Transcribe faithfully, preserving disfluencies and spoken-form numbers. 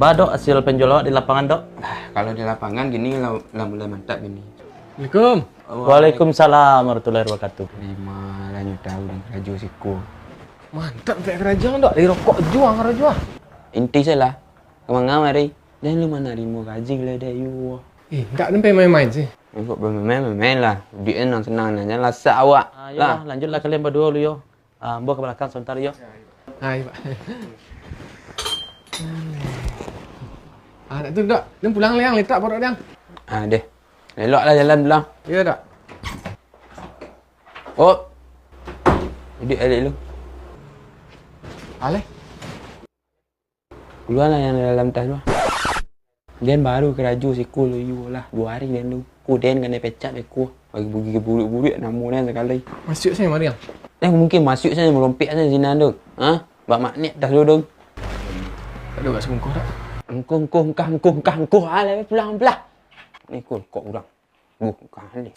Ba, Dok, hasil penjual awak di lapangan, Dok? Ah, kalau di lapangan gini lah, lah mulai mantap gini. Assalamualaikum. Waalaikumsalam warahmatullahi wabarakatuh. Limo lah nyo tahu dek karajo siko. Mantap dek karajo, Dok. Dari rokok juo karajo. Inti se lah. Kamanga mari? Den lu manarimo gaji lah dek yuo. Eh, ndak den pai main-main sih. Eh, kok main-main, main lah. Duit nan senang-senang, janlah lasak awak. Ah, yo lah, lanjutlah kalian baduo dulu yo. Ah, ambo ka balakang sabanta yo. Ah, iyo, Pak. Ah, nak tu, Dok. Den pulang lah, Yang. Letak porok, Yang. Ah, deh. Elok lah jalan pulang. Iyo, Dok. Op. Duduak baliak lu. Aleh. Kalua lah nan dalam tas tu. Den baru karajo siko lo yuo lah. Duo ari den tu. Ko den kanai pecat beko. Bagi bugi buruak-buruak namo den sakali. Masuak sajo mari, Ang. Eh, mungkin masuak sajo, malompek sajo sinan tu. Ha? Bak magnet tas tu tu. Ado bak sabungkuih tak? Angkuh, angkuh, angkah, angkuh, angkah, angkuh. Alah, pulang, pulang. Ni kok, kok urang. Bukan ni.